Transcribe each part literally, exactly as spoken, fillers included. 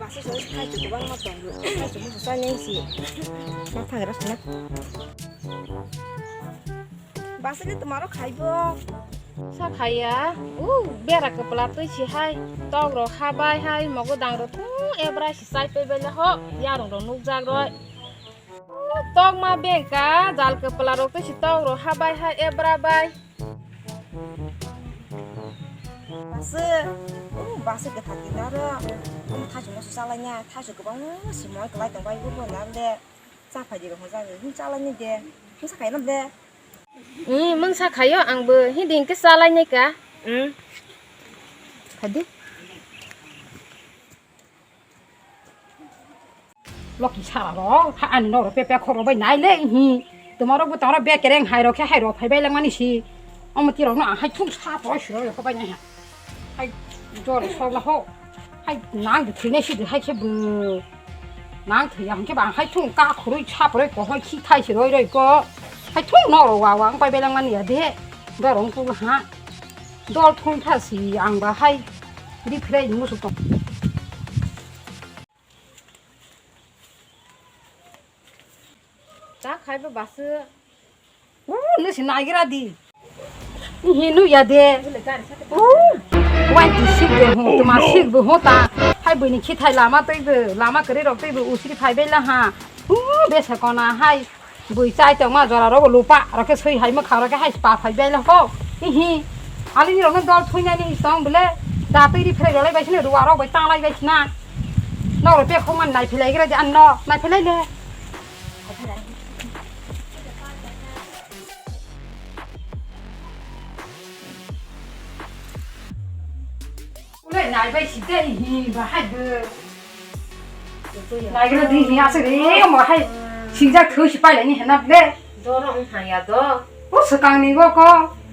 Sisok thaichuk kwbangma tongo. Thaichuk musu chainai si. Ma thangra sina. Baswk ni twmaro khaibo. Sa khaiya. U bera kwpla twi si hai. Tok rok ha bai hai. Mogo dang rok thung ebra si chai pai bai le ho. Yarung rok nukjak roi. U tokma bengka. Jal kwpla rok twi si tok rok ha bai hai ebra bai. Basa, oh, basa kwthar twi aro, oh, thaichuk musu chalaina, thaichuk kwbangma si moi kwlai tongbai, bo bo nang de, cha phai di rok hwnjak, hwn chalaina de, hwn sa khaina de. Hmm, mungsa khayo, ang bo hindi hwnkhe chalainai ka. Hmm. Khadi. Loki sara rok, ha ani noro pepe khoro bai nai le hi. Tomorok bo toro bekereng hai rok khe hai rok phai bai langmani si. Omo ti rok no ahai thung sa poro siro rok bai nai ha. Hai jor sok la ho. Hai nang de thine si de hai khe bo. Nang thaya hwnkhe ba hai thung ka khurui sa poro ko hai khi thai si roi roi ko. Hai thung noro wa wa ang pai bai langmani ya de. Dorong tu ha. Dol thung tha si ang ba hai. Ri phre musuk tong. Cha khai bo basa. U, no si naigra di. Hi nu ya de. U, wai ti sik de hu, tuma sik bo hu ta. Hai bini khithai lama tei bo, lama kari rok tei bo usri phai bai la ha. U, besa kona hai. Bui chai tong ma jora rok bo lupa, rok khe sui hai ma kha rok khe hai pa phai bai la ho. Hi hi. Ali ni rok no dol thui nai ni tong bole. Da tei ri phre rok lai bai sini ruwa rok bai ta lai bai sina. Noro pek hokmani naiphilaigra di anno, naiphilai le. Ulai naibai si dei hi bahai de. Naigra di hi ase re, mo hai singjak thoi si pailai ni hena ble. Doro wng haya do. O swkang ni go ko,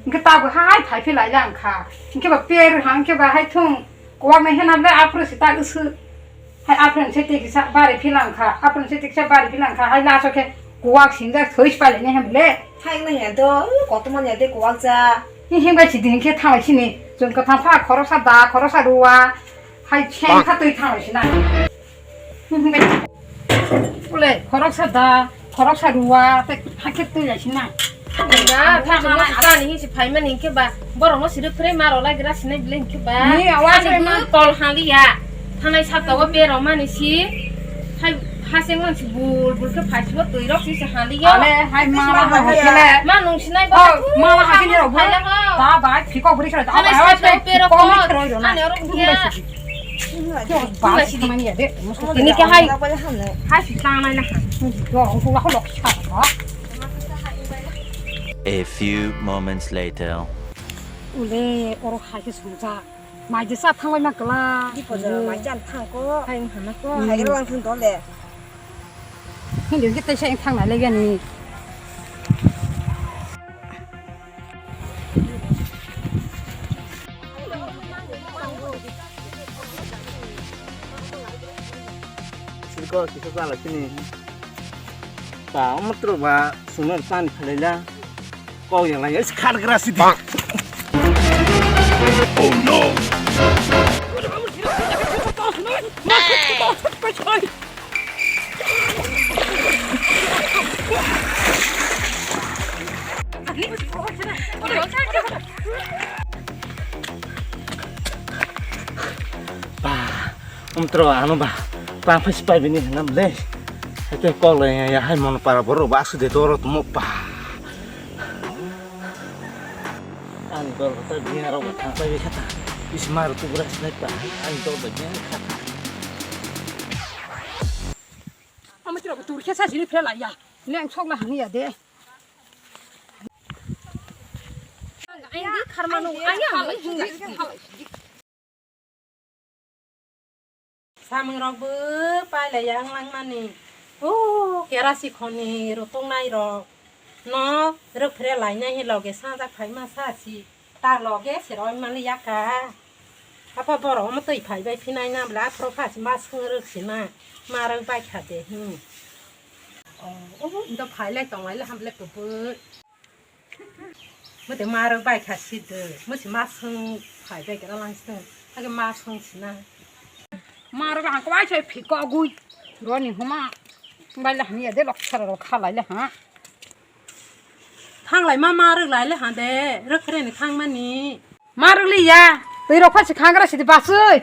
hwnkhe ta bo hai phai philai lang kha. Hwnkhe ba per ha, hwnkhe ba hai thung. Kuwak nai hena ble aphuru si ta usu. Hai aphuru se te kisa bari philang kha, aphuru se te kisa bari philang kha, hai laso khe kuwak singjak thoi si pailai ni hem ble. Hai wng ya do, kotorma ya de kuwak ja. Hi him bai si din khe thanglai sini, chwng kwthang pha khoroksa da, khoroksa ruwa, hai cheng kha twi thanglai sina. Hi him bai si. Ule khoroksa da, khoroksa ruwa, tei hakhe twi lai sina. Na, thachu mo tani hi si phaimani hinkhe ba, borok no siri phre ma rw lai gra sinai bile hinkhe ba. Ni awa ani sai ma. Bwtol haliya. Thanai saka o berok mani si. Hai haseng man si bul bul khe phai si bo twi rok si si haliya. Ale hai ma ma ha hokile. Ma nung sinai ba. Oh, ma ma ha kini rok. Phai la ho. Ba ba phiko buri khra. Thanai saka o berok ko. Ani orok hiya. Kyo ba si mani ya de. Ini ke hai. Hai si tang nai na. Yo, ko la ko lok sa. A few moments later. Ule, oro hai ke sungja. Mai je sa thang bai ma kala. Di po jora mai jan thang ko. Hai hana ko. Hai lang thang dole. Hindi ke tai sa thang na le gani. Sirko kisa chala sini. Pa, omo tro ba, suno tani khalaila. Kok yang lai, es khar gra sidi. Oh no! Ba, umtro ano ba, tang phai sipai bini hanam le. Ete kok le ya hai mon para boro ba su de doro tumo pa. Ani dol ta biya ro thang pai kha ta. Is mar tu bra snai pa. Ani dol ba biya kha ta. Ama tira tur khe sa sini phela ya. Leng sok la hang ya de. Ang di kharmanu ayang. Samung rok bo pailai ya wng langmani. O kerasi khoni rutungnairok no rwphre lainai hi loge sajak phaima sa si ta loge se roi mani yaka. Apa borok omo twi phai bai phinai na bla aphuru pha si ma swng rwk si na ma rwk bai kha de hi. O obo hinto phailai tonglai le hamle kubui. Mwte ma rwk bai kha si de, mwsi ma swng phai bai khe lang si de, hake ma swng si na. Ma rok hangko ai sai phiko gui. Roni homa. Bai la hanya de lok sara rok khalai le ha. Thanglai ma ma rwk lai le ha de. Rwk reni thangmani. Ma rwk li ya. Twi rok pha si khangra si de basui.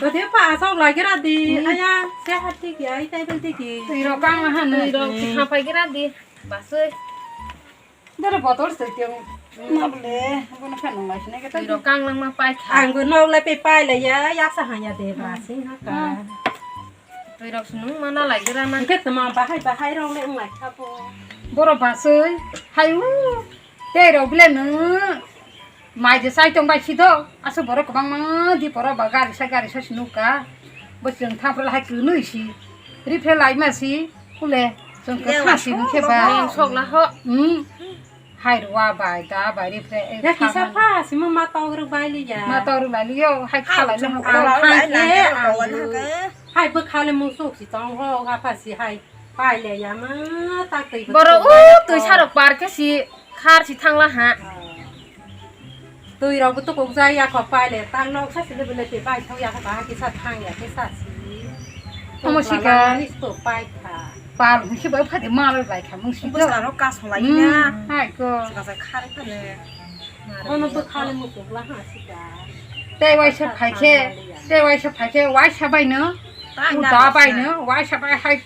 Bade pa asok lai gira di. Hmm. Aya se hat di ki ai tai dal di ki. Twi rok kang ha na. Twi rok si khapai gira di. Basui. Dara botol se tiang. Na bole, bono khan nang lai sine kata. Twi rok kang lang ma pai kha. Ang bo nok lai pe pai lai ya, yak sa hanya de ba sing ha ka. Hmm. Twi rok sunung mana lai gira na. Ke tama bahai bahai rok le ngai kha bo. Boro basui, hai u. Tei rok bile nung mai je sai tong bai si do. Asu borok kwbangma di poro ba gari sa gari sa si nuk ka. Bo chwng thang phra hai kwnwi si. Ri phra lai ma si. Kule chwng kwthang si nuk khe ba. Sok la ho. Hmm. Hai ruwa bai da bai ri phra. Ya kisa pha si ma ma tong ruk bai li ya. Ma tong ruk bai li yo. Hai khalai no. Hai bwkha le mung sok si tong ho ga pha si hai. Pai le ya ma ta twi. Boro u twi sarok par khe si khar si thangla ha. Twi rok bo tukuk ja ya kho pai le tang nok sa si le bele te pai thok ya kho ba ha kisa thang ya kisa si. Omo si ka. Ni sto pai kha. Pal hu si ba pha de ma lo lai kha mung si. Bwsla rok ka solai na. Hai ko. Sa sa khare kha le. Bono bwkha le mung tukla ha si ka. Tei waisa phai khe, tei waisa phai khe, waisa bai no. Uta bai no, waisa bai hai.